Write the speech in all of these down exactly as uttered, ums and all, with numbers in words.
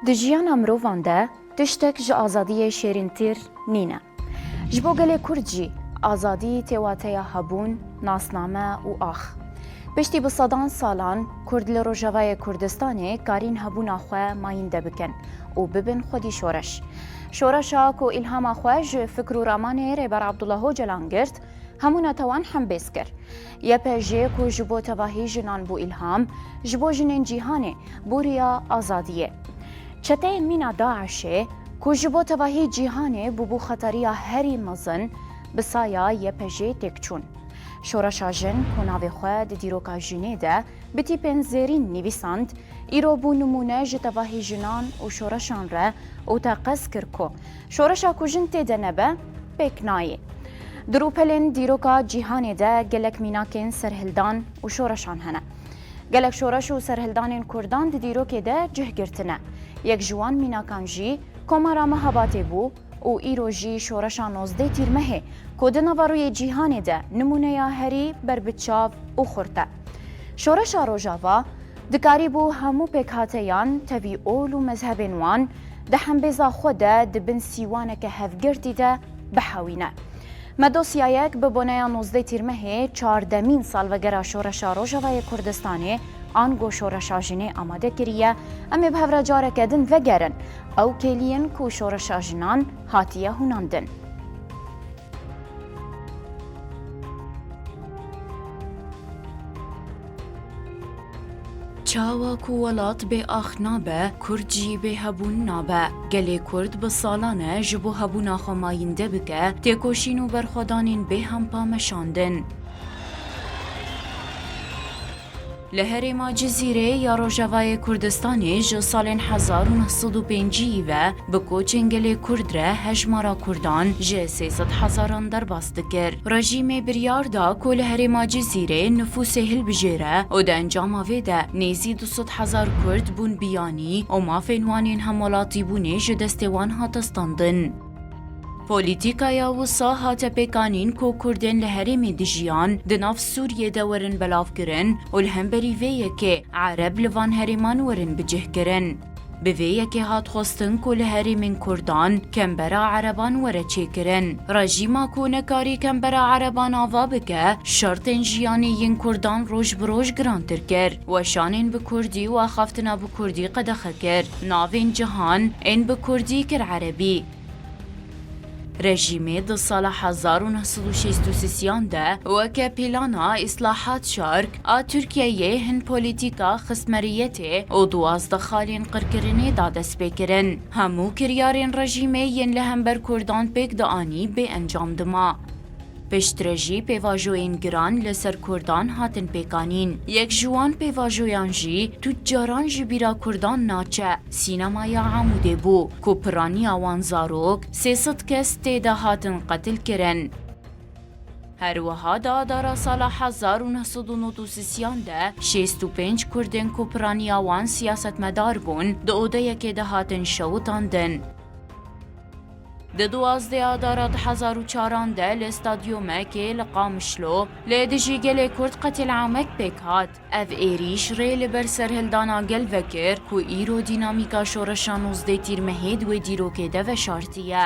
Di jiyana mirovan de tiştek ji azadiyê şêrîntîr nîne. Ji bo gelê Kurd jî azadî tê wateya hebûn, nasname û ax. Piştî bi sedan salan Kurd li Rojavayê Kurdistanê karîn hebûna xwe mayînde bikin û bibin xwedî şoreş. Şoreşa ku îlhama xwe ji fikr û ramanê Rêber Abdullah Ocalan girt, hemû netewan hembêz kir. Y P J ku ji bo tevahî jinan bû îlham, ji bo jinên cîhanê bû riya azadiyê. Çeteyên mîna DAIŞê ku ji bo tevahî cîhanê bûbû xeteriya herî mezin, bi saya Y P J têk çûn. Şoreşa jin ku navê xwe di dîroka jinê de bi tîpên zêrîn nivîsand, îro bû nimûne ji tevahî jinan û şoreşan re û teqez kir ku şoreşa ku jin tê de nebe, pêk nayê. Di rûpelên dîroka cîhanê de gelek mînakên serhildan û şoreşan hene. Gelek şoreş û serhildanên Kurdan di dîrokê de cih girtine. Yek ji wan mînakan jî Komara Mehabatê bû û îro jî şoreşa nozdeh Tîrmehê ku di nava rûyê cîhanê de nimûneya herî berbiçav û xurt e. Şoreşa Rojava dikarîbû hemû pêkhateyan tevî ol û mezhebên wan di hembêza xwe de di bin sîwaneke hevgirtî de bihewîne. Me dosyayek bi boneya nozdeh Tîrmehê, çardemîn salvegera Şoreşa Rojavayê Kurdistanê, ango Şoreşa Jinê amade kiriye. Em ê bi hev re careke din vegerin ew kêliyên ku Şoreşa Jinan hatiye hûnandin. Çawa ku welat bê ax nabe, Kurd jî bê hebûn nabe. Gelê Kurd bi salan e ji bo hebûna xwe mayînde bike, têkoşîn û berxwedanên bêhempa meşandin. Li herêma Cizîrê ya Rojavayê Kurdistanê ji salên hezar û neh sed û pêncî ve bi koçên gelê Kurd re hejmara Kurdan ji sê sed hezaran derbas dikir. Rejîmê biryar da ku li herêma Cizîrê nifûsê hilbijêre û di encama vê de nêzî du sed hezar Kurd bûn biyanî û mafên wan ên hemwelatîbûnê ji destê wan hate standin. Polîtîkaya wisa hate pêkanîn ku Kurdên li herêmê dijiyan di nav Sûriyê de werin belavkirin û li hemberî vê yekê Ereb li van herêman werin bicihkirin. Bi vê yekê hat xwestin ku li herêmên Kurdan kembera Ereban were çêkirin. Rejîma ku nekarî kembera Ereban ava bike, şertên jiyanê yên Kurdan roj bi roj girantir kir. Weşanên bi Kurdî û axaftina bi Kurdî qedexe kir. Navên cihan ên bi Kurdî kir Erebî. Rejîmê di sala hezar û neh sed û şêst û sisiyan de weke plana Îslahat Şark a Tirkiyeyê hin polîtîka xistmeriyetê û duwazdeh xalên qirkirinê da destpêkirin. Hemû kiryarên rejîmê yên li hember Kurdan pêk dianî bê encam dima. Piştre jî pêvajoyên giran li ser Kurdan hatin pêkanîn. Yek ji wan pêvajoyan jî tu caran ji bîra Kurdan naçe. Sînemaya Amûdê bû ku piraniya wan zarok, sê sed kes tê de hatin qetilkirin. Her wiha di adara sala hezar û neh sed û nod û sisiyan de şêst û pênc Kurdên ku piraniya wan siyasetmedar bûn, di odeyekê de hatin şewitandin. Di duwazdeh adara du hezar û çaran de li stadyumekê li Qamişlo li dijî gelê Kurd qetil'amek pêk hat. Ev êrîş rê li ber serhildana gel vekir ku îro dînamîka şoreşa nozdeh Tîrmehê di wê dîrokê de veşartiye.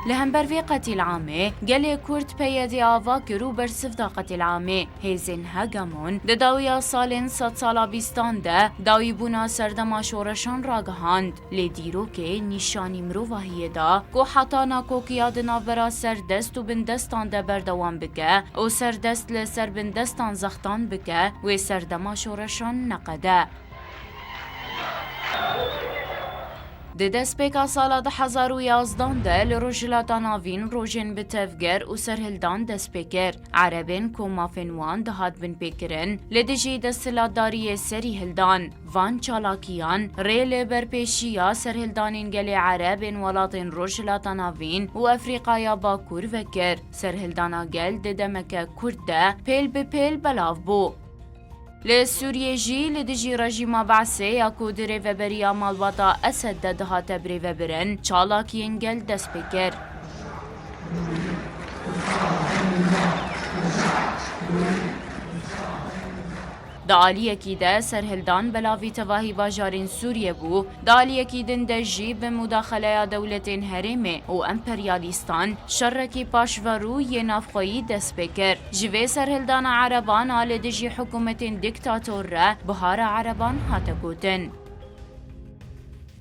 Li hember vê qetil'amê gelê Kurd P Y D ava kir û bersiv da qetil'amê. Hêzên hegemon di dawiya salên sedsala bîstan de dawîbûna serdema şoreşan ragihand. Lê dîrokê nîşanî mirovahiyê da ku heta nakokiya di navbera serdest û bindestan de berdewam bike û serdest li ser bindestan zextan bike, wê serdema şoreşan neqede. Di destpêka sala du hezar û yazdan de li Rojhilata Navîn rojên bi tevger û serhildan dest pê kir. Erebên ku mafên wan dihat binpêkirin, li dijî desthilatdariyê serî hildan. Van çalakiyan rê li berpêşiya serhildanên gelê Ereb ên welatên Rojhilata Navîn û Efrîqaya Bakur vekir. Serhildana gel di demeke kurt de pêl bi pêl belav bû. Li Sûriyê jî li dijî rejîma Be'sê ya ku di rêveberiya malbata Esed de dihate birêvebirin, çalakiyên gel dest pê kir. Di aliyekî de serhildan belavî tevahî bajarên Sûriyê bû, di aliyekî din de jî bi mudaxeleya dewletên herêmê û emperyalîstan şerekî paşverû yê navxweyî dest pê kir. Ji vê serhildana ereban a li dijî hikûmetên dîktator re Bihara Ereban hate gotin.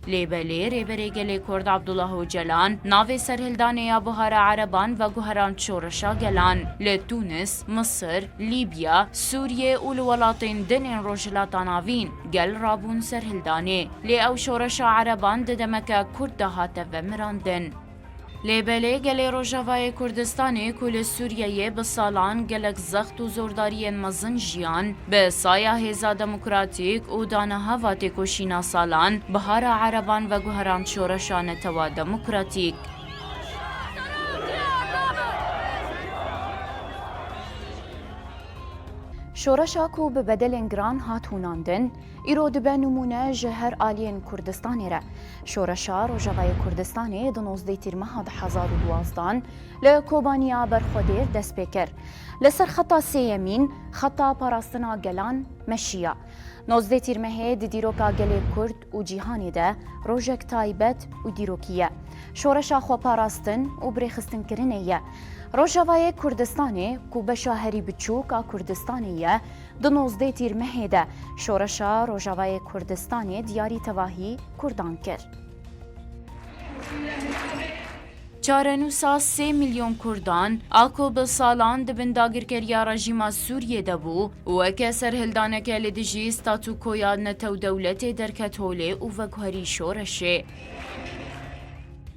Lê belê Rêberê Gelê Kurd Abdullah Ocalan navê serhildanê ya Bihara Ereban veguherand şoreşa gelan. Li Tunis, Misir, Lîbya, Sûriyê û li welatên din ên Rojhilata Navîn gel rabûn serhildanê. Lê ew şoreşa ereban di demeke kurt de hate vemirandin. Lê belê gelê Rojavayê Kurdistanê ku li Sûriyeyê bi salan gelek zext û zordariyên mezin jiyan, bi saya hêza demokratîk û dana hava têkoşîna salan, Bihara Ereban veguherand şoreşa netewa demokratîk. Şoreşa ku bi bedelên giran hat hûnandin, îro dibe nimûne ji her aliyên Kurdistanê re. Şoreşa Rojavayê Kurdistanê di nozdeh tîrmeha du hezar û duwazdan li Kobaniya Berxwedêr dest pê kir. Li ser xeta sêyemîn, xeta parastina gelan meşiya. Nozdeh tîrmehê di dîroka gelê Kurd û cîhanê de rojek taybet û dîrokî ye. Şoreşa xweparastin û birêxistinkirinê ye. Rojavayê Kurdistanê, ku beşa herî biçûk a Kurdistanê ye, di nozdeh tîrmehê de şoreşa Rojavayê Kurdistanê diyarî tevahî Kurdan kir. Çarenûsa sê milyon Kurdan a ku bi salan di bin dagirkeriya rejîma Sûriyê de bû, weke serhildaneke li dijî statûkoya netew dewletê derket holê û veguherî şoreşê.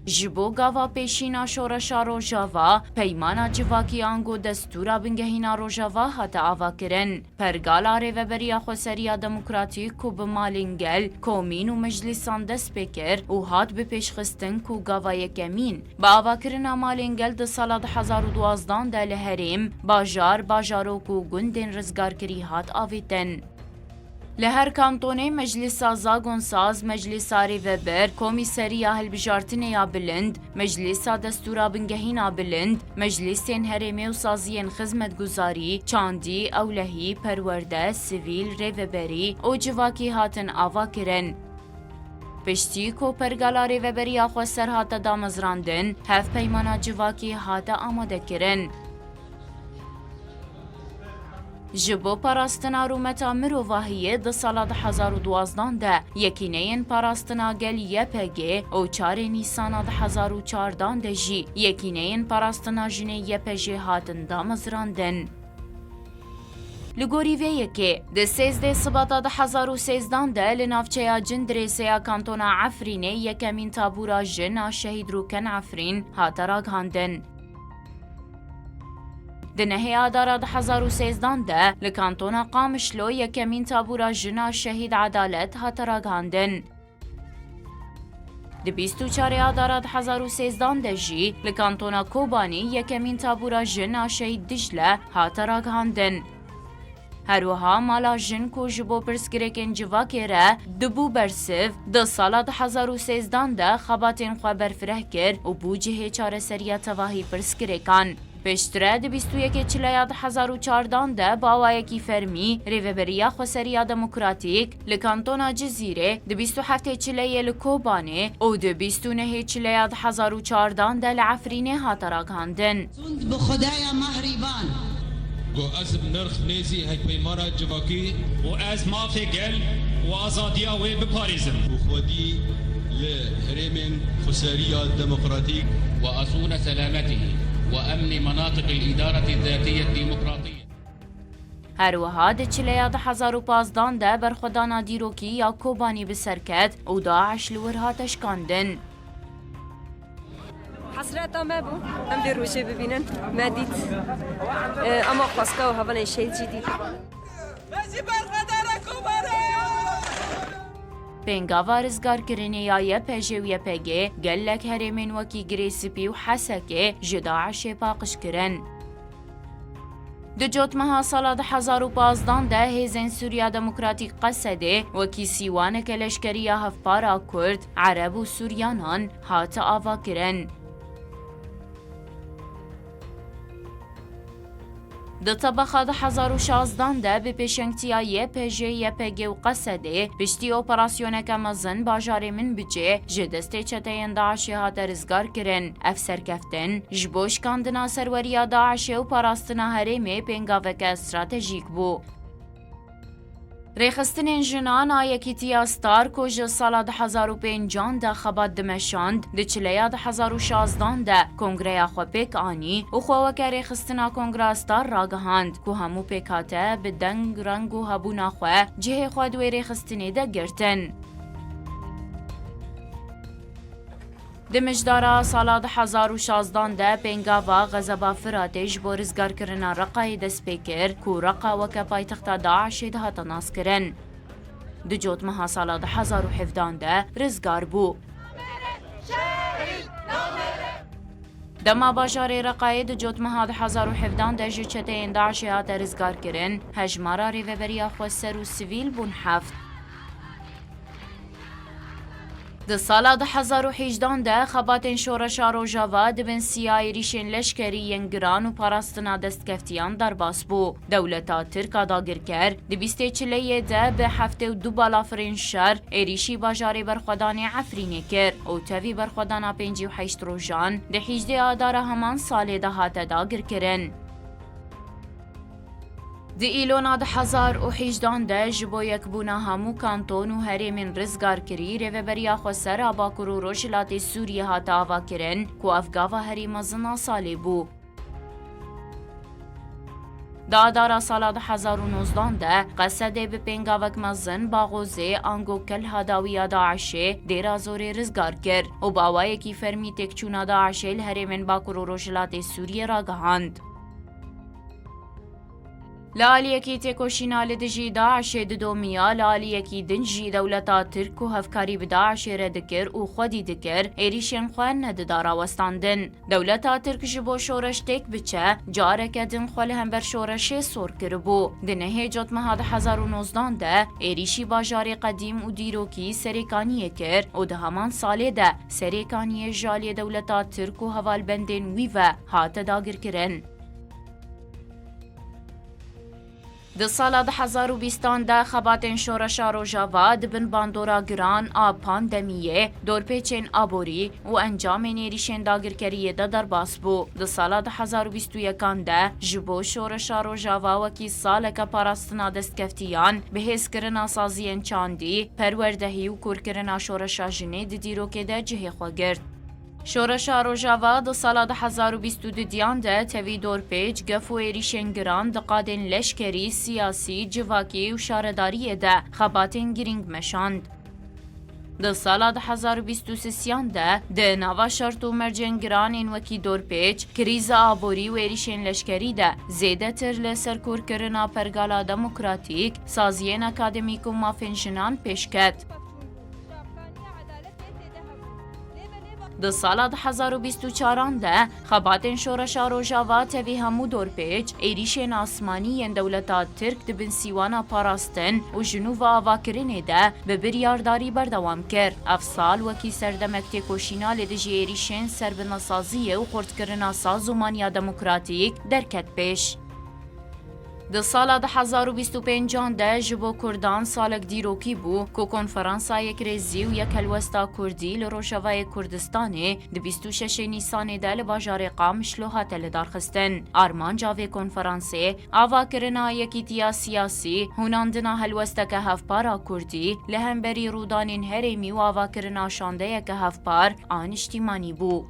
Ji bo gava pêşîna şoreşa Rojava, peymana civakî ango destûra bingehîna Rojava hate avakirin. Pergala Rêveberiya Xweseriya Demokratîk ku bi malên gel, komîn û meclîsan dest pê kir û hat bipêşxistin ku gava yekemîn bi avakirina malên gel di sala du hezar û duwazdan de li herêm, bajar, bajarok û gundên rizgarkirî hat avêtin. Li her kantonê Meclisa Zagonsaz, Meclisa Rêveber, Komîseriya Hilbijartinê ya Bilind, Meclisa Destûra Bingehîn a Bilind, Meclîsên Herêmê û Saziyên Xizmetguzarî, Çandî, Ewlehî, Perwerde, Sivîl, Rêveberî û Civakî hatin avakirin. Piştî ku Pergala Rêveberiya Xweser hate damezrandin, hevpeymana civakî hate amadekirin. Ji bo parastina rûmeta mirovahiyê di sala du hezar û duwazdan de Yekîneyên Parastina Gel Y P G û çarê Nîsana du hezar û çardan de jî Yekîneyên Parastina Jinê Y P J hatin damezrandin. Li gorî vê yekê, di sêzdeh Sibata du hezar û sêzdan de li navçeya Cindirêsê ya Kantona Efrînê yekemîn tabûra jin a Şehîd Rûken Efrîn hate ragihandin. Di nehê Adara du hezar û sêzdan de li Kantona Qamişlo yekemîn tabûra jin a Şehîd Edalet hate ragihandin. Di bîst û çarê Adara du hezar û sêzdan de jî li Kantona Kobanî yekemîn tabûra jin a Şehîd Dicle hate ragihandin. Her wiha mala jin ku ji bo pirsgirêkên civakê re dibû bersiv, di sala du hezar û sêzdan de xebatên xwe berfireh kir û bû cihê çareseriya tevahî pirsgirêkan. Piştre di bîst û yekê Çileya du hezar û çardan de bi awayekî fermî Rêveberiya Xweseriya Demokratîk li Kantona Cizîrê, di bîst û heftê Çileyê li Kobanê û di bîst û nehê Çileya du hezar û çardan de li Efrînê hate ragihandin. Sund bi Xwedaya Mehrîban. Got, ez bi nirx nêzî hevpeymana civakî. Û ez mafê gel û azadiya wê biparêzim. Û xwedî li herêmên xweseriya demokratîk. وأصون سلامته وأمن مناطق الإدارة الذاتية الديمقراطية. Her wiha di Çileya du hezar û pazdan de berxwedana dîrokî ya Kobanî bi ser ket û DAIŞ li wir hate şikandin. Hesreta me bû, em vê rojê bibînin. Me dît. E, ema xwestka û hevalên şehîd jî dît. Me jî berxwedana Kobanê! Pêngava rizgarkirinê ya Y P J û Y P G gelek herêmên wekî Girê Spî û Hesekê ji DAIŞê paqij kirin. Di cotmeha sala du hezar û pazdan de hêzên Sûriya Demokratîk Qesedê wekî sîwaneke leşkerî ya hevpar a Kurd, Ereb û Suryanan hate avakirin. Di tebexa du hezar û şazdan de bi pêşengtiya Y P J, Y P G û Qesedê piştî operasyoneke mezin bajarê Minbicê ji destê çeteyên DAIŞê hate rizgarkirin. Ev serkeftin ji bo şikandina serweriya DAIŞê û parastina herêmê pêngaveke stratejîk bû. Rêxistinên jinan a Yekîtiya Star ku ji sala du hezar û pêncan de xebat dimeşand, di çileya du hezar û şazdan de kongreya xwe pêk anî û xwe weke rêxistina Kongra Star ragihand ku hemû pêkhate bi deng, reng û hebûna xwe cihê xwe di wê rêxistinê de girtin. Di mijdara sala du hezar û şazdan de pêngava Xezeba Firatê ji bo rizgarkirina Reqayê dest pê kir, ku Reqa weke paytexta DAIŞê dihate naskirin. Di cotmeha sala du hezar û hevdan de rizgar bû. Dema bajarê Reqayê di cotmeha du hezar û hevdan de ji çeteyên DAIŞê hate rizgarkirin, hejmara rêveberiya xweser û sivîl bûn heft. Di sala du hezar û hejdan de xebatên Şoreşa Rojava di bin siya êrîşên leşkerî yên giran û parastina destkeftiyan derbas bû. Dewleta Tirk a dagirker di bîstê çileyê de bi heftê û du balafirên şer êrîşî bajarê berxwedanê Efrînê kir û tevî berxwedana pêncî û heşt rojan di hîjdê Adara heman salê de hate dagirkirin. Di Îlona du hezar û hejdan de ji bo yekbûna hemû kanton û herêmên rizgarkirî, Rêveberiya Xweser a Bakur û Rojhilatê Sûriyê hate avakirin, ku ev gava herî mezin a salê bû. Di Adara sala du hezar û nozdan de, Qesedê bi pêngavek mezin Baxozê ango Kelha Dawiya DAIŞê dêra zorê rizgar kir û bi awayekî fermî têkçûna DAIŞê li herêmên Bakur û Rojhilatê Sûriyê ragihand. Li aliyekî têkoşîna li dijî DAIŞê didomiya, li aliyekî din jî dewleta Tirk ku hevkarî bi DAIŞê re dikir û xwedî dikir, êrîşên xwe nedida rawestandin. Dewleta Tirk ji bo şoreş têk biçe, careke din xwe li hember şoreşê sor kiribû. Di nehê cotmeha du hezar û nozdan de êrîşî bajarê qedîm û dîrokî Serêkaniyê kir û di heman salê de Serêkaniyê ji aliyê dewleta Tirk û hevalbendên wî ve hate dagirkirin. Di sala du hezar û bîstan de xebatên Şoreşa Rojava di bin bandora giran a pandemiyê, dorpêçên aborî û encamên êrîşên dagirkeriyê de derbas bû. Di sala du hezar û bîst û yekan de ji bo Şoreşa Rojava wekî saleke parastina destkeftiyan, bihêzkirina saziyên çandî, perwerdehî û kûrkirina şoreşa jinê di dîrokê de cihê xwe girt. Şoreşa Rojava di sala du hezar û bîst û duyan de tevî dorpêç, gef û êrîşên giran di qadên leşkerî, siyasî, civakî û şaredariyê de xebatên girîng meşand. Di sala du hezar û bîst û sêyan de di nava şert û mercên giran ên wekî dorpêç, krîza aborî û êrîşên leşkerî de zêdetir li serkûrkirina pergala demokratîk, saziyên akademîk û mafên jinan pêş ket. Di sala du hezar û bîst û çaran de xebatên Şoreşa Rojava tevî hemû dorpêç, êrîşên asmanî yên dewleta Tirk di bin sîwana parastin û ji nû ve avakirinê de bi biryardarî berdewam kir. Ev sal wekî serdemek têkoşîna li dijî êrîşên serbinasaziyê û xurtkirina sazûmaniya demokratîk derket pêş. Di sala du hezar û bîst û pêncan de ji bo Kurdan salek dîrokî bû ku Konferansa Yekrêzî û Yekhelwesta Kurdî li Rojavayê Kurdistanê di bîst û şeşê Nîsanê de li bajarê Qamişlo hate lidarxistin. Armanca vê konferansê avakirina yekîtiya siyasî, hûnandina helwesteke hevpar a Kurdî li hemberî rûdanên herêmî û avakirina şandeyeke hevpar a niştîmanî bû.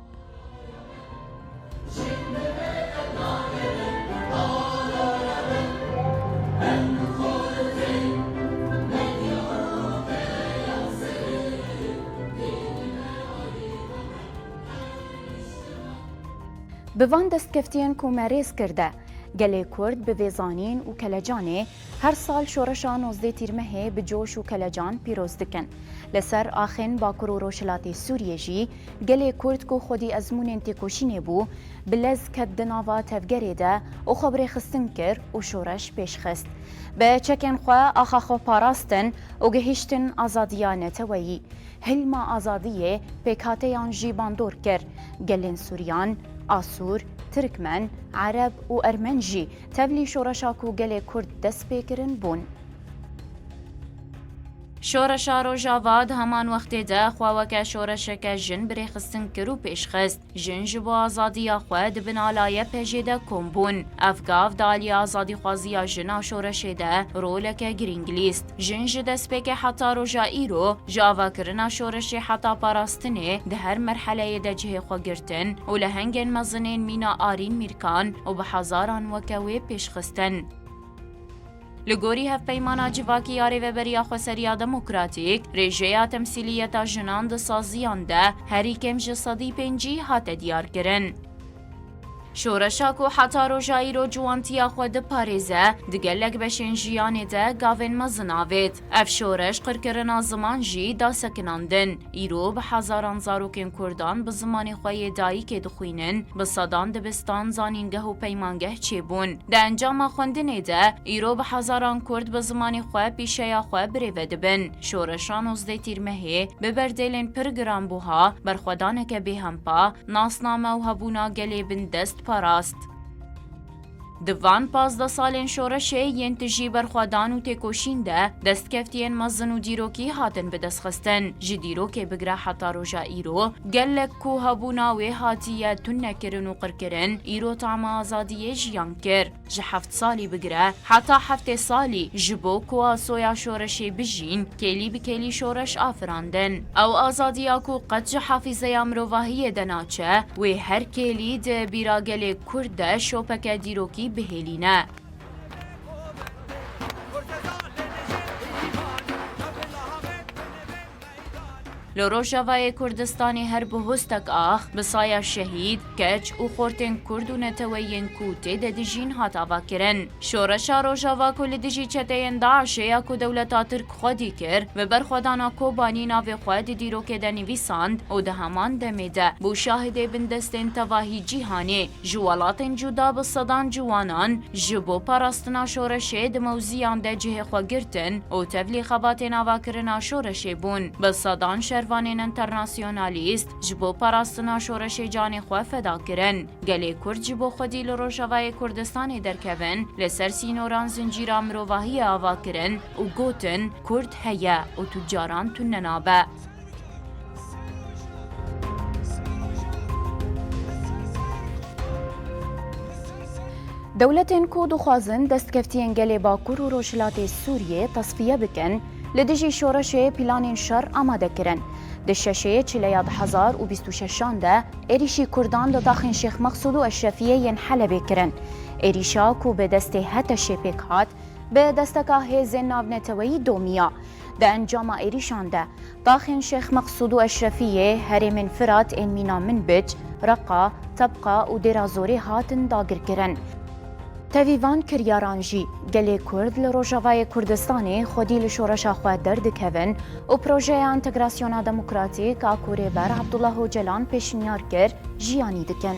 Bi van destkeftiyên ku me rêz kir de, gelê Kurd bi vê zanîn û kelecanê her sal şoreşa nozdeh Tîrmehê bi coş û kelecan pîroz dikin. Li ser axên Bakur û Rojhilatê Sûriyê jî gelê Kurd ku xwedî ezmûnên têkoşînê bû, bi lez ket di nava tevgerê de û xwe bi rêxistin kir û şoreş pêş xist. Bi çekên xwe axa xwe parastin û gihîştin azadiya neteweyî. Hilma azadiyê pêkhateyan jî bandor kir. Gelên Suryan, Asûr, Tirkmen, Ereb û Ermen jî tevlî şoreşa ku gelê Kurd dest pê kirin bûn. Şoreşa Rojava di heman wextê de xwe weke şoreşeke jin birêxistin kir û pêşxist. Jin ji bo azadiya xwe di bin ala Y P J de kom bûn. Ev gav di aliyê azadîxwaziya jin a şoreşê de roleke girîng lîst. Jin ji destpêkê heta roja îro, ji avakirina şoreşê heta parastinê di her merheleyê de cihê xwe girtin û lehengên mezinên mîna Arîn Mîrkan û bi hezaran weke wê pêşxistin. Li gorî Hevpeymana Civakî ya Rêveberiya Xweseriya Demokratîk, rêjeya temsîliyeta jinan di saziyan de herî kêm ji sedî pêncî hate diyarkirin. Şoreşa ku heta roja îro ciwantiya xwe diparêze, di gelek beşên jiyanê de gavên mezin avêt. Ev şoreş qirkirina ziman jî da sekinandin. Îro bi hezaran zarokên Kurdan bi zimanê xwe yê dayikê dixwînin, bi sedan dibistan, zanîngeh û peymangeh çêbûn. Di encama xwendinê de, îro bi hezaran Kurd bi zimanê xwe pîşeya xwe birêve dibin. Şoreşa nozdeh Tîrmehê bi berdêlên pir giranbuha, berxwedaneke bêhempa, nasname û hebûna gelê bindest parast. Di van pazdeh salên şoreşê yên tijî berxwedan û têkoşîn de destkeftiyên mezin û dîrokî hatin bidestxistin. Ji dîrokê bigire heta roja îro, gelek ku hebûna wê hatiye tunekirin û qirkirin, îro tama azadiyê jiyan kir. Ji heft salî bigire heta heftê salî ji bo ku asoya şoreşê bijîn, kêlî bi kêlî şoreş afirandin. Ew azadiya ku qet ji hafîzeya mirovahiyê denaçe, wê her kêlî di bîra gelê Kurd de şopeke dîrokî bihêlîne. Li Rojavayê Kurdistanê her bihustek ax bi saya şehîd, keç û xortên Kurd û neteweyên ku tê de dijîn hat avakirin. Şoreşa Rojava ku li dijî çeteyên DAIŞê ya ku dewleta Tirk xwedî kir, bi berxwedana Kobanî navê xwe di dîrokê de nivîsand û di heman demê de bû şahidê bindestên tevahî cîhanê. Ji welatên cuda bi sedan ciwanan ji bo parastina şoreşê di mewziyan de cihê xwe girtin û tevlî xebatên avakirina şoreşê bûn. Bi sedan şervanên enternasyonalîst ji bo parastina şoreşê canê xwe feda kirin. Gelê Kurd ji bo xwedî li Rojavayê Kurdistanê derkevin, li ser sînoran zincîra mirovahiyê ava kirin û gotin, Kurd heye û tu caran tune nabe. Dewletên ku dixwazin destkeftiyên gelê Bakur û Rojhilatê Sûriyê tesfiye bikin, li dijî şoreşê planên şer amade kirin. Di şeşê çileya du hezar û bîst û şeşan de êrîşî Kurdan li taxên Şêx Meqsûd û Eşrefiyê yên Helebê kirin. Êrîşa ku bi destê HTŞ'ê pêk hat, bi desteka hêzên navneteweyî domiya. Di encama êrîşan de, taxên Şêx Meqsûd û Eşrefiyê, herêmên Firat ên mîna Minbic, Reqa, Tebqa û Dêra Zorê hatin dagirkirin. Tevî van kiryaran jî, gelê Kurd li Rojavayê Kurdistanê xwedî li şoreşa xwe derdikevin û projeya entegrasyona demokratîk a ku Rêber Abdullah Ocalan pêşniyar kir, jiyanî dikin.